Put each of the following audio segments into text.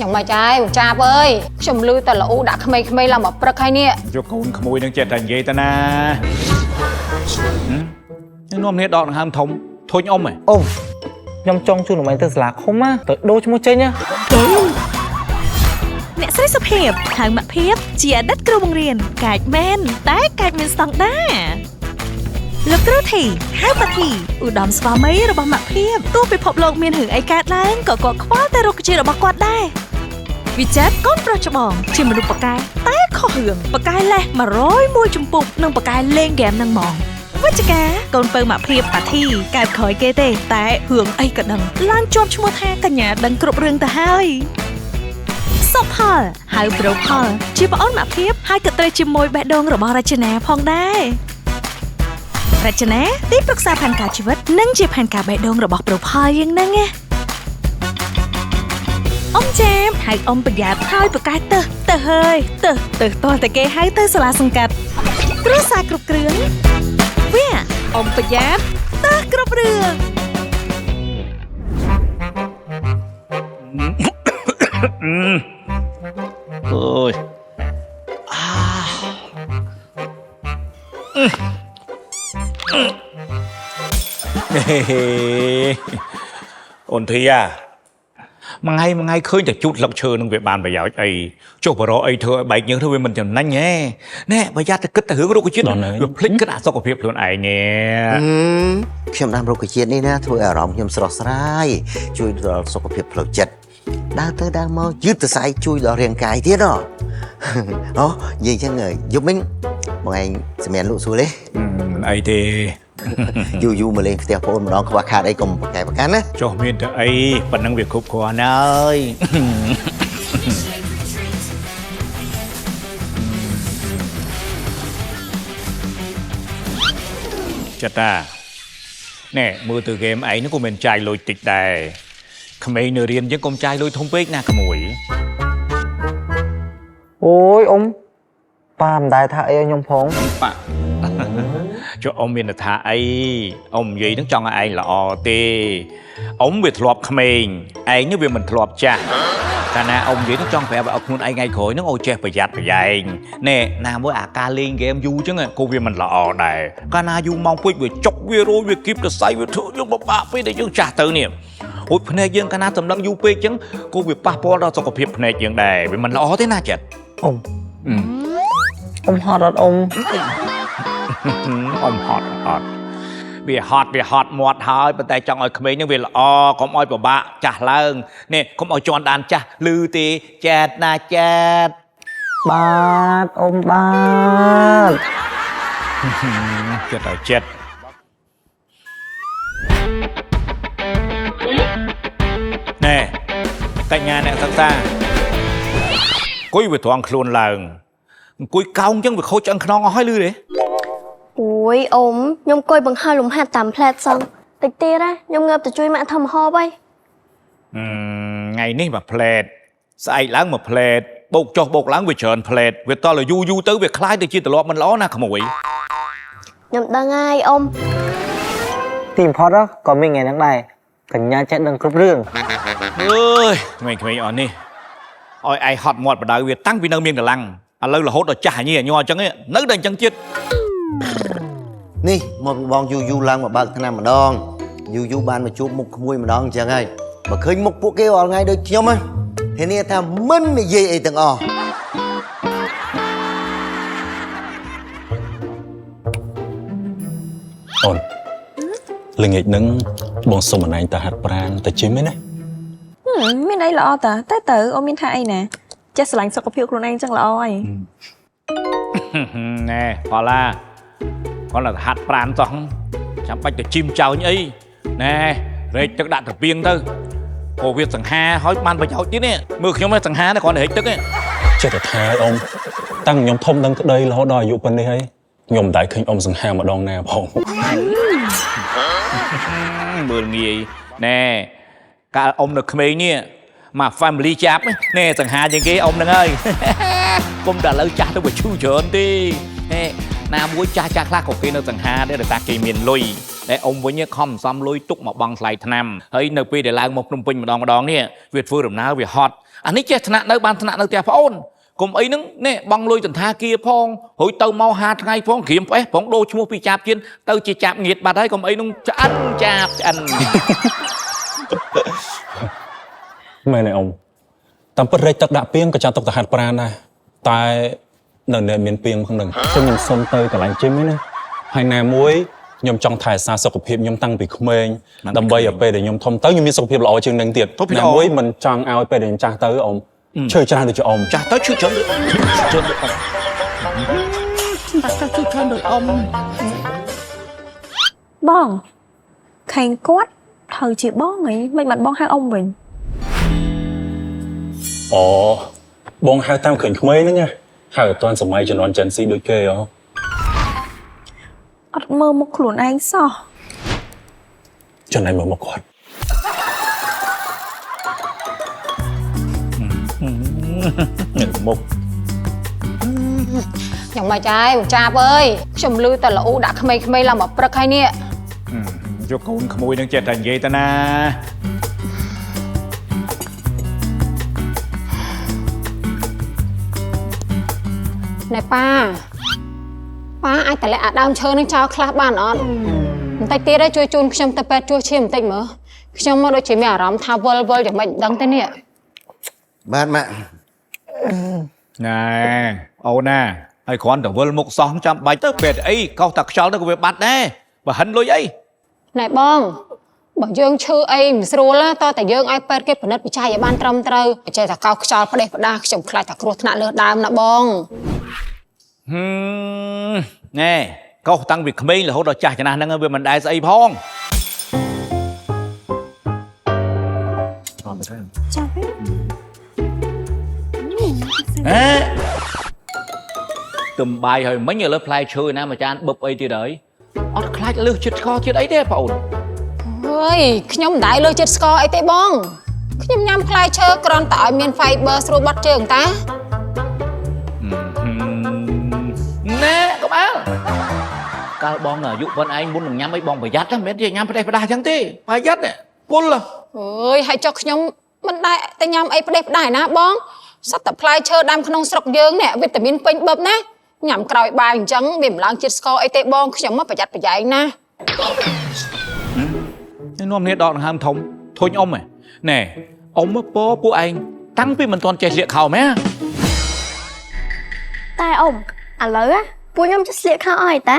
យ៉ាងម៉េចហើយបងចាបអើយខ្ញុំលឺតែល្អូដាក់ក្មេងៗឡើងមកព្រឹកហើយនេះ យកកូនក្មួយនឹងចេះតែនិយាយទៅណាហឹមនឹងនាំគ្នាដកដង្ហើមធំធុញអ៊ំហ៎ អូខ្ញុំចង់ជូនល្មៃទៅសាលាឃុំណាទៅដូរឈ្មោះចេញណា អ្នកស្រីសុភាពហៅម៉ាក់ភាពជាអតីតគ្រូបង្រៀនកាចមែនតែកាចមានស្តង់ដារលោកគ្រូធីហៅប៉ាធីឧត្តមស្វាមីរបស់ម៉ាក់ភាពទោះពិភពលោកមានរឿងអីកើតឡើងក៏គាត់ខ្វល់តែរុក្ខជាតិរបស់គាត់ដែរវិចិត្រកូនប្រុសច្បងជាមនុស្សប៉ាកែតែខុសរឿងប៉ាកែលេះ101ជំពូកនិងប៉ាកែលេងហ្គេមនឹងហ្មងវិជ្ជការកូនពៅម៉ាក់ភាពប៉ាធីកើតក្រោយគេទេតែរឿងអីក៏ដឹងឡើងជាប់ឈ្មោះថាកញ្ញាដឹងគ្រប់រឿងទៅហើយ សុផលហៅប្រូផលជាប្អូនម៉ាក់ភាពហើយក៏ត្រូវជាមួយបេះដូងរបស់រចនាផងដែររចនាទីប្រឹក្សាផែនការជីវិតនិងជាផែនការបេះដូងរបស់ប្រូផលយើងហ្នឹងណាអ៊ំជេមហៅអ៊ំប្រយ័ត្នហើយប្រកែទៅទៅហើយទៅទៅតោះតែគេហៅទៅសាលាសង្កាត់គ្រួសារគ្រប់គ្រឿងវាអ៊ំប្រយ័ត្នទៅគ្រប់រឿង អើយអាហេហេអូនធីអាមួយថ្ងៃមួយថ្ងៃឃើញតែជូតស្លឹកឈើនឹងវាបានប្រយោជន៍អីចុះបរោអីធ្វើឲ្យបែកញើសទៅវាមិនចំណេញហេណែប្រយ័ត្នតែគិតតែរឿងរុក្ខជាតិ ដល់ហើយ វាភ្លេចគិតអាសុខភាពខ្លួនឯងហេ ខ្ញុំដាំរុក្ខជាតិនេះណាធ្វើឲ្យអារម្មណ៍ខ្ញុំស្រស់ស្រាយជួយដល់សុខភាពផ្លូវចិត្តដើរទៅដើរមកយឺតសរសៃជួយដល់រាងកាយទៀតហ៎អូនិយាយចឹងយប់មិញបងឯងសម្មានលក់សួរទេ មិនអីទេ យូរយូរមកលេងផ្ទះប្អូនម្ដងខ្វះខាតអីកុំប្រកែប្រកាន់ណា ចុះមានតែអីប៉ុណ្ណឹងវាគ្រប់គ្រាន់ហើយ ចតាណែមើលទៅហ្គេមឯងហ្នឹងក៏មិនចាយលុយតិចដែរក្មេងនៅរៀនយើងកុំចាយលុយធំពេកណាក្មួយ អូយអ៊ំប៉ាមិនដែលថាអីឲ្យខ្ញុំផង ប៉ាចុះអ៊ំមានតែថាអីអ៊ំនិយាយហ្នឹងចង់ឲ្យឯងល្អទេអ៊ំវាធ្លាប់ក្មេងឯងនេះវាមិនធ្លាប់ចាស់កាលណាអ៊ំនិយាយហ្នឹងចង់ប្រាប់ឲ្យខ្លួនឯងថ្ងៃក្រោយហ្នឹងអូចេះប្រយ័ត្នប្រយែងណែណាមួយអាការលេងហ្គេមយូរចឹងក៏វាមិនល្អដែរកាលណាយូរម៉ោងពេកវាចុកវារោយវាគៀបកសៃវាធ្វើយើងពិបាកពេកដែលយើងចាស់ទៅនេះអូយភ្នែកយើងកាលណាសម្លឹងយូរពេកចឹងក៏វាប៉ះពាល់ដល់សុខភាពភ្នែកយើងដែរវាមិនល្អទេណាចិត្ត អ៊ំអ៊ំហត់អត់អ៊ំ អ៊ំហត់អត់វាហត់វាហត់មាត់ហើយប៉ុន្តែចង់ឲ្យក្មេងនឹងវាល្អកុំឲ្យពិបាកចាស់ឡើងនេះកុំឲ្យជន់ដានចាស់ឮទេចែតណាចែត បាទអ៊ំបាទ ចិត្តឲ្យចិត្តណែកញ្ញាអ្នកសិក្សាអង្គុយវាត្រង់ខ្លួនឡើងអង្គុយកោងចឹងវាខូចឆ្អឹងខ្នងអស់ហើយឮទេ អូយអ៊ំខ្ញុំអង្គុយបង្ហើលំហាត់តាមផ្លែតសងតិចទៀតណាខ្ញុំងើបទៅជួយម៉ាក់ធ្វើម្ហូបហើយ អឺថ្ងៃនេះមួយផ្លែតស្អែកឡើងមួយផ្លែតបោកចុះបោកឡើងវាច្រើនផ្លែតវាតល់យូរយូរទៅវាคล้ายទៅជាទម្លាប់មិនល្អណាក្មួយ ខ្ញុំដឹងហើយអ៊ំ ទីបំផុតក៏មានថ្ងៃហ្នឹងដែរកញ្ញាចេះដឹងគ្រប់រឿង អើយក្មេងៗអស់នេះឲ្យឯងហត់មាត់បដៅវាតាំងពីនៅមានកម្លាំងឥឡូវរហូតដល់ចាស់អញញ័រអញ្ចឹងនៅតែអញ្ចឹងទៀត នេះមកពីបងយូរយូរឡើងមកបើកថ្នាំម្ដងយូរយូរបានមកជួបមុខក្មួយម្ដងអញ្ចឹងហើយបើឃើញមុខពួកគេរាល់ថ្ងៃដូចខ្ញុំហ៎ធានាថាមិននិយាយអីទាំងអស់ អូនល្ងាចហ្នឹងបងសុំអនឯងទៅហាត់ប្រាណទៅជិមឯណា មានអីល្អតាតែទៅអូនមានថាអីណាចេះស្រឡាញ់សុខភាពខ្លួនឯងចឹងល្អហើយ ណែផល្លាគាត់តែហាត់ប្រានសោះចាំបាច់ទៅជីមចោញអីណែរែកទឹកដាក់ត្រពាងទៅក៏វាសង្ហាហើយបានប្រយោជន៍ទៀតនេះមើលខ្ញុំសង្ហានេះគ្រាន់តែរែកទឹកទេ ចេះតែថាឲ្យអ៊ំតាំងខ្ញុំធំដឹងក្តីរហូតដល់អាយុប៉ុណ្នេះហើយខ្ញុំមិនដែលឃើញអ៊ំសង្ហាម្ដងណាផង មើលងាយណែកាលអ៊ំនៅក្មេងនេះមក family ចាប់ណែសង្ហាជាងគេអ៊ំហ្នឹងហើយ គុំតែឥឡូវចាស់ទៅវាឈឺច្រើនទេហេណាមួយចាស់ចាស់ខ្លះក៏គេនៅសង្ហាដែរដោយសារគេមានលុយតែអ៊ំវិញខំសំលុយទុកមកបង់ថ្លៃថ្នាំហើយនៅពេលដែលឡើងមកភ្នំពេញម្ដងម្ដងនេះវាធ្វើដំណើរវាហត់ អានេះចេះថ្នាក់នៅបានថ្នាក់នៅផ្ទះប្អូនកុំអីហ្នឹងនេះបងលុយតន្ថាគាផងរួចទៅមក5ថ្ងៃផងក្រៀមផ្អេសផងដូរឈ្មោះពីចាប់ជៀនទៅជាចាប់ងៀតបាត់ហើយកុំអីហ្នឹងឆ្អិនចាប់ឆ្អិន មែនទេអ៊ំតាមពិតរែកទឹកដាក់ពីងក៏ចាត់ទុកទៅហាត់ប្រាណដែរតែនៅនៅមានពីងផងហ្នឹងខ្ញុំខ្ញុំសុំទៅកន្លែងជីមឯណាហើយណាមួយខ្ញុំចង់ថែរក្សាសុខភាពខ្ញុំតាំងពីក្មេងដើម្បីឲ្យពេលដែលខ្ញុំធំទៅខ្ញុំមានសុខភាពល្អជាងនឹងទៀតណាមួយមិនចង់ឲ្យពេលដែលខ្ញុំចាស់ទៅអ៊ំឈឺច្រើនដូចជាអ៊ំ ចាស់ទៅឈឺច្រើនដូចអ៊ំច្រើនដូចអ៊ំចាស់ទៅឈឺច្រើនដូចអ៊ំ បងខែងគាត់ត្រូវជាបងហីមិនបាត់បងហៅអ៊ំវិញ អូបងហៅតាមក្មេងៗហ្នឹងណាហៅអត់ទាន់សម័យជំនាន់ Gen Z ដូចគេហ៎ អត់មើលមុខខ្លួនឯងសោះ ចំណែកមើលមកគាត់ នៅមុខ យ៉ាងម៉េចហើយបងចាបអើយខ្ញុំលឺតែល្អូដាក់ក្មេងៗឡើងមកព្រឹកហើយនេះ យកកូនក្មួយនឹងចេះតែនិយាយទៅណា ណែប៉ាប៉ាអាចតម្លាក់អាដើមឈើនឹងចោលខ្លះបានអត់បន្តិចទៀតឯងជួយជូនខ្ញុំទៅពេទ្យជួសឈាមបន្តិចមើលខ្ញុំមកដូចជាមានអារម្មណ៍ថាវិលវិលយ៉ាងម៉េចមិនដឹងទេនេះ បាទម៉ាក់ ណែអូនណាហើយគ្រាន់តែវិលមុខសោះចាំបាច់ទៅពេទ្យអីកោសតែខ្យល់ទៅក៏វាបាត់ដែរបើហិនលុយអី ណែបងបើយើងឈឺអីមិនស្រួលណាតតែយើងឲ្យពេទ្យគេពិនិត្យវិច័យឲ្យបានត្រឹមត្រូវចេះតែកោសខ្យល់ផ្ដេសផ្ដាសខ្ញុំខ្លាចតែគ្រោះថ្នាក់លើសដើមណាបង ហឹមណែកោសតាំងពីក្មេងរហូតដល់ចាស់ចំណាស់ហ្នឹងវាមិនដែលស្អីផង ចាប់វិញ ហេទំបាយហើយមិញឥឡូវផ្លែឈើណាមួយចានបឹបអីទៀតហើយអត់ខ្លាចលើសជាតិស្ករជាតិអីទេបងអូន អើយខ្ញុំមិនដែលលើជាតិស្ករអីទេបងខ្ញុំញ៉ាំផ្លែឈើគ្រាន់តែឲ្យមាន fiber ស្រួលបត់ជើងតា ណែកុំអើកាលបងនៅអាយុប៉ុនឯងមុននឹងញ៉ាំអីបងប្រយ័ត្នណាមិនមែនជាញ៉ាំផ្ដេសផ្ដាសអញ្ចឹងទេប្រយ័ត្នពុល អើយហើយចុះខ្ញុំមិនដែលតែញ៉ាំអីផ្ដេសផ្ដាសឯណាបងសត្វតែផ្លែឈើដាំក្នុងស្រុកយើងនេះវីតាមីនពេញបឹបណាញ៉ាំក្រោយបាយអញ្ចឹងវាមិនឡើងជាតិស្ករអីទេបងខ្ញុំមកប្រយ័ត្នប្រយែងណា នេះនាំគ្នាដកដង្ហើមធំធុញអ៊ំហ៎ណែអ៊ំមកពោពួកឯងតាំងពីមិនទាន់ចេះស្លៀកខោមែន តែអ៊ំឥឡូវណាពួកខ្ញុំចេះស្លៀកខោអស់ហើយតា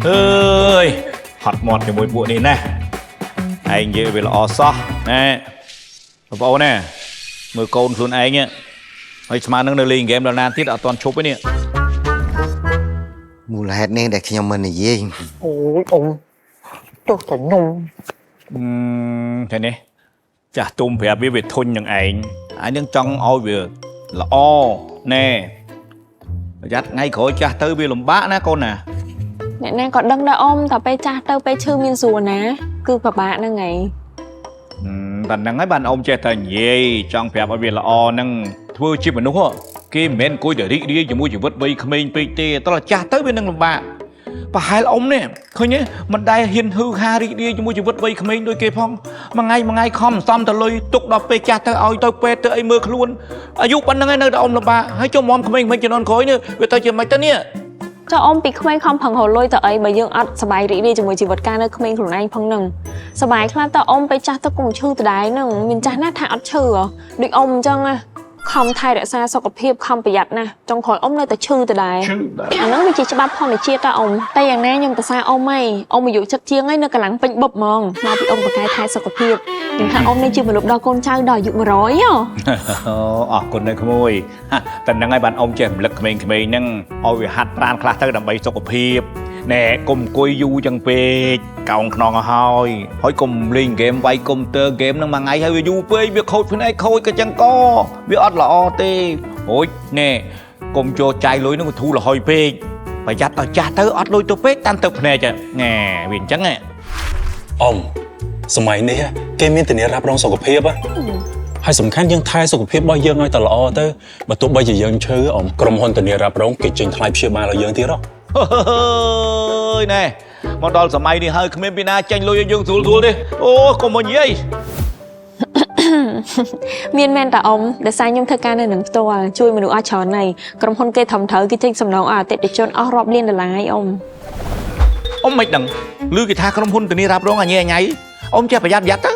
អើយហត់មាត់ជាមួយពួកនេះណាឯងនិយាយវាល្អសោះណែបងប្អូនណាមើលកូនខ្លួនឯងហើយស្មាននឹងនៅលេងហ្គេមដល់ណាទៀតអត់ទាន់ឈប់ទេនេះ មូលហេតុនេះដែលខ្ញុំមិននិយាយ អូយអ៊ំទោះតែខ្ញុំ តែនេះចាស់ទុំប្រាប់វាវាធុញនឹងឯងឯងនឹងចង់ឲ្យវាល្អណែប្រយ័ត្នថ្ងៃក្រោយចាស់ទៅវាលំបាកណាកូនណា អ្នកណាក៏ដឹងដែរអ៊ំតែពេលចាស់ទៅពេលឈឺមានស្រួលណាគឺពិបាកហ្នឹងឯង តែហ្នឹងហើយបានអ៊ំចេះតែនិយាយចង់ប្រាប់ឲ្យវាល្អហ្នឹងធ្វើជាមនុស្សគេមិនមែនអង្គុយតែរីករាយជាមួយជីវិតវ័យក្មេងពេកទេតោះចាស់ទៅវានឹងលំបាកប្រហែលអ៊ំនេះឃើញទេមិនដែលហ៊ានហឺហារីករាយជាមួយជីវិតវ័យក្មេងដូចគេផងមួយថ្ងៃមួយថ្ងៃខំសំតលុយទុកដល់ពេលចាស់ទៅឲ្យទៅពេទ្យទៅអីមើលខ្លួនអាយុប៉ុណ្្នឹងឯងនៅតែអ៊ំលំបាកហើយចុះមុំក្មេងៗជំនាន់ក្រោយនេះវាទៅជាមិនទៅនេះ ចុះអ៊ំពីក្មេងខំប្រឹងរកលុយទៅអីបើយើងអត់សប្បាយរីករាយជាមួយជីវិតការនៅក្មេងខ្លួនឯងផងហ្នឹងសប្បាយខ្លះតើអ៊ំពេលចាស់ទៅគង់ឈឺដដែលហ្នឹងមានចាស់ណាស់ថាអត់ឈឺហ៎ដូចអ៊ំអញ្ចឹងណាខំថែរក្សាសុខភាពខំប្រយ័ត្នណាស់ចុងក្រោយអ៊ំនៅតែឈឺដដែល ឈឺដែរ អាហ្នឹងវាជាច្បាប់ធម្មជាតិតើអ៊ំតែយ៉ាងណាខ្ញុំទៅសារអ៊ំហីអ៊ំអាយុចិត្តជាងហើយនៅកម្លាំងពេញបឹបហ្មងមកពីអ៊ំប្រកែថែសុខភាពខ្ញុំថាអ៊ំនេះជាមនុស្សដល់កូនចៅដល់អាយុ100ហ៎ អរគុណណាស់ក្មួយតែហ្នឹងហើយបានអ៊ំចេះរំលឹកក្មេងៗហ្នឹងឲ្យវាហាត់ប្រាណខ្លះទៅដើម្បីសុខភាពណែកុំអង្គុយយូរចឹងពេកកោងខ្នងឲ្យហើយហើយកុំលេងហ្គេមវាយកុំព្យូទ័រហ្គេមហ្នឹងមួយថ្ងៃហើយវាយូរពេកវាខូចភ្នែកខូចក៏ចឹងកវាអត់ល្អទេអូយណែកុំចូលចាយលុយហ្នឹងវាធូរលហុយពេកប្រយ័ត្នដល់ចាស់ទៅអត់លុយទៅពេកតាន់ទៅភ្នែកណែវាអញ្ចឹងហ៎ អ៊ំសម័យនេះគេមានធានារ៉ាប់រងសុខភាពហើយសំខាន់យើងថែសុខភាពរបស់យើងឲ្យតែល្អទៅបើទោះបីជាយើងឈឺអ៊ំក្រុមហ៊ុនធានារ៉ាប់រងគេចេញថ្លៃព្យាបាលឲ្យយើងទៀតហ៎ អើយណែ មកដល់សម័យនេះហើយគ្មានពីណាចេញលុយឲ្យយើងស្រួលស្រួលទេអូកុំមកនិយាយ មានមែនតាអ៊ំដោយសារខ្ញុំធ្វើការនៅនឹងផ្ទាល់ជួយមនុស្សអស់ច្រើនហើយក្រុមហ៊ុនគេត្រឹមត្រូវគេចេញសំណងឲ្យអតិថិជនអស់រាប់លានដុល្លារហើយអ៊ំ អ៊ំមិនដឹងឮគេថាក្រុមហ៊ុនធានារ៉ាប់រងអញញ៉ៃអ៊ំចេះប្រយ័ត្នប្រយ័ត្នទៅ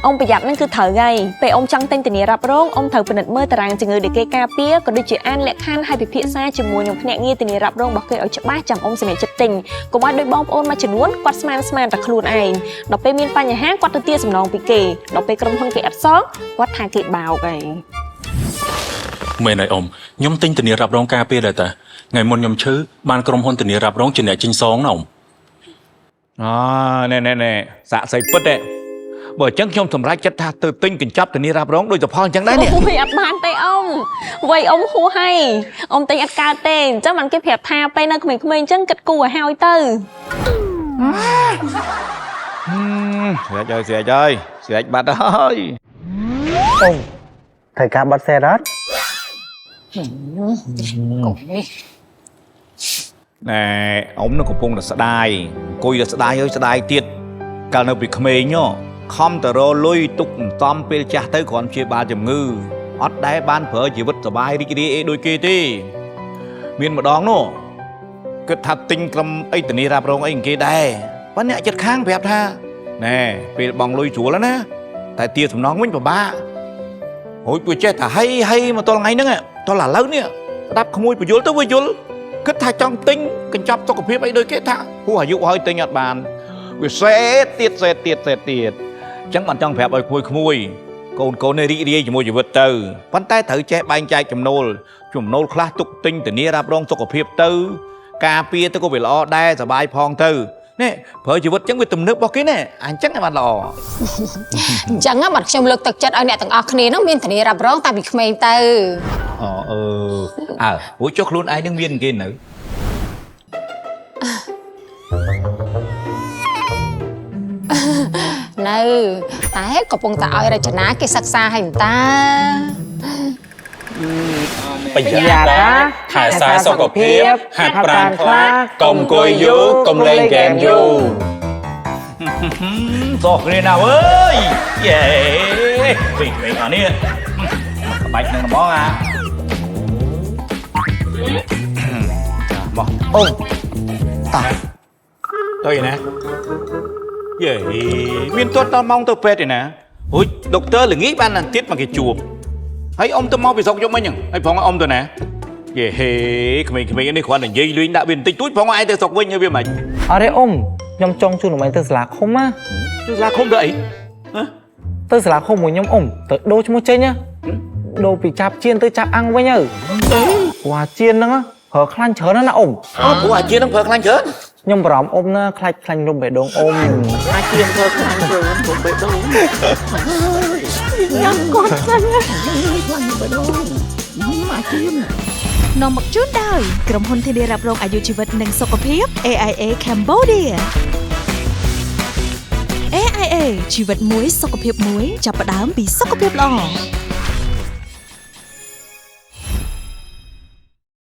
អ៊ំប្រយ័ត្នហ្នឹងគឺត្រូវហើយពេលអ៊ំចង់ទិញធានារ៉ាប់រងអ៊ំត្រូវពិនិត្យមើលតារាងជំងឺដែលគេការពារក៏ដូចជាអានលក្ខខណ្ឌហើយពិភាក្សាជាមួយនឹងភ្នាក់ងារធានារ៉ាប់រងរបស់គេឲ្យច្បាស់ចាំអ៊ំសម្រេចចិត្តទិញកុំឲ្យដូចបងប្អូនមួយចំនួនគាត់ស្មានស្មានតែខ្លួនឯងដល់ពេលមានបញ្ហាគាត់ទៅទារសំណងពីគេដល់ពេលក្រុមហ៊ុនគេអត់សងគាត់ថាគេបោកហើយ មែនហើយអ៊ំខ្ញុំទិញធានារ៉ាប់រងការពារដែរតាថ្ងៃមុនខ្ញុំឈឺបានក្រុមហ៊ុនធានារ៉ាប់រងជាអ្នកចេញសងណាអ៊ំ អូណែណែណែសាក់សីពិតទេបើអញ្ចឹងខ្ញុំសម្រេចចិត្តថាទៅទិញកញ្ចប់ធានារ៉ាប់រងដោយសផលអញ្ចឹងដែរនេះ អូយអត់បានទេអ៊ំវ័យអ៊ំហួសហើយអ៊ំទិញអត់កើតទេអញ្ចឹងបានគេប្រាប់ថាពេលនៅក្មេងៗអញ្ចឹងគិតគូរឲ្យហើយទៅ ស្រេចហើយស្រេចហើយស្រេចបាត់ហើយ អ៊ំត្រូវការបត់សេរ៉ាត់ កុំនេះ ណែអ៊ំនឹងកំពុងតែស្ដាយអង្គុយតែស្ដាយហើយស្ដាយទៀតកាលនៅពីក្មេងហ៎ខំតែរលុយទុកអន្សំពេលចាស់ទៅគ្រាន់ព្យាបាលជំងឺអត់ដែលបានប្រើជីវិតសប្បាយរីករាយអីដូចគេទេមានម្ដងនោះគិតថាទិញក្រុមអីធានារ៉ាប់រងអីគេដែរប៉ុន្តែអ្នកចិត្តខាងប្រាប់ថាណែពេលបងលុយស្រួលណាតែទាសំណងវិញពិបាករួចវាចេះតែហីហីមកទល់ថ្ងៃហ្នឹងទល់ឥឡូវនេះស្ដាប់ក្មួយបញ្យលទៅវាយល់គិតថាចង់ទិញកញ្ចប់សុខភាពអីដូចគេថាហួសអាយុហើយទិញអត់បានវាសេតទៀតសេតទៀតសេតទៀតអញ្ចឹងបានចង់ប្រាប់ឲ្យក្មួយក្មួយកូនកូននេះរីករាយជាមួយជីវិតទៅប៉ុន្តែត្រូវចេះបែងចែកចំណូលចំណូលខ្លះទុកទិញធានារ៉ាប់រងសុខភាពទៅការពារទៅក៏វាល្អដែរសប្បាយផងទៅនេះប្រើជីវិតអញ្ចឹងវាទំនើបរបស់គេណែអញ្ចឹងឲ្យបានល្អ អញ្ចឹងបាត់ខ្ញុំលើកទឹកចិត្តឲ្យអ្នកទាំងអស់គ្នានឹងមានធានារ៉ាប់រងតាំងពីក្មេងទៅ អូអឺអើរួចចុះខ្លួនឯងនឹងមានគេនៅ នៅតែកំពុងតែឲ្យរចនាគេសិក្សាឲ្យតា ប្រយ័ត្នតាថែសារសុខភាពហាត់ប្រាណខ្លះកុំអង្គុយយូរកុំលេងហ្គេមយូរ សោះគ្នាណាអើយយេវិញវិញអានេះក្បាច់នឹងហ្មងអាមក អ៊ំតោះ ទៅឯណាយេមានទាត់ដល់ម៉ោងទៅពេទ្យឯណាអូយដុកទ័រល្ងាចបានតែទៀតមកគេជួបហើយអ៊ំទៅមកពីស្រុកយកមិញហ្នឹងហើយផងអ៊ំទៅណាយេហេក្មេងៗនេះគ្រាន់តែនិយាយលួយដាក់វាបន្តិចតួចផងឯងទៅស្រុកវិញហើយវាមិន អត់ទេអ៊ំខ្ញុំចង់ជូនលោកឯងទៅសាលាឃុំណា ទៅសាលាឃុំទៅអី ទៅសាលាឃុំមួយខ្ញុំអ៊ំទៅដូរឈ្មោះចេញណាដូរពីចាប់ជៀនទៅចាប់អាំងវិញទៅព្រោះអាជៀនហ្នឹងប្រើខ្លាញ់ច្រើនណាស់ណាអ៊ំ អូព្រោះអាជានឹងប្រើខ្លាញ់ច្រើន ខ្ញុំបារម្ភអ៊ំណាខ្លាចខ្លាញ់រំបេះដូងអ៊ំ អាជៀនធ្វើខ្លាំងច្រើនព្រោះបេះដូង នាំមកជូនដោយក្រុមហ៊ុនធានារ៉ាប់រងអាយុជីវិតនិងសុខភាព AIA Cambodia AIA ជីវិតមួយសុខភាពមួយចាប់ផ្ដើមពីសុខភាពល្អ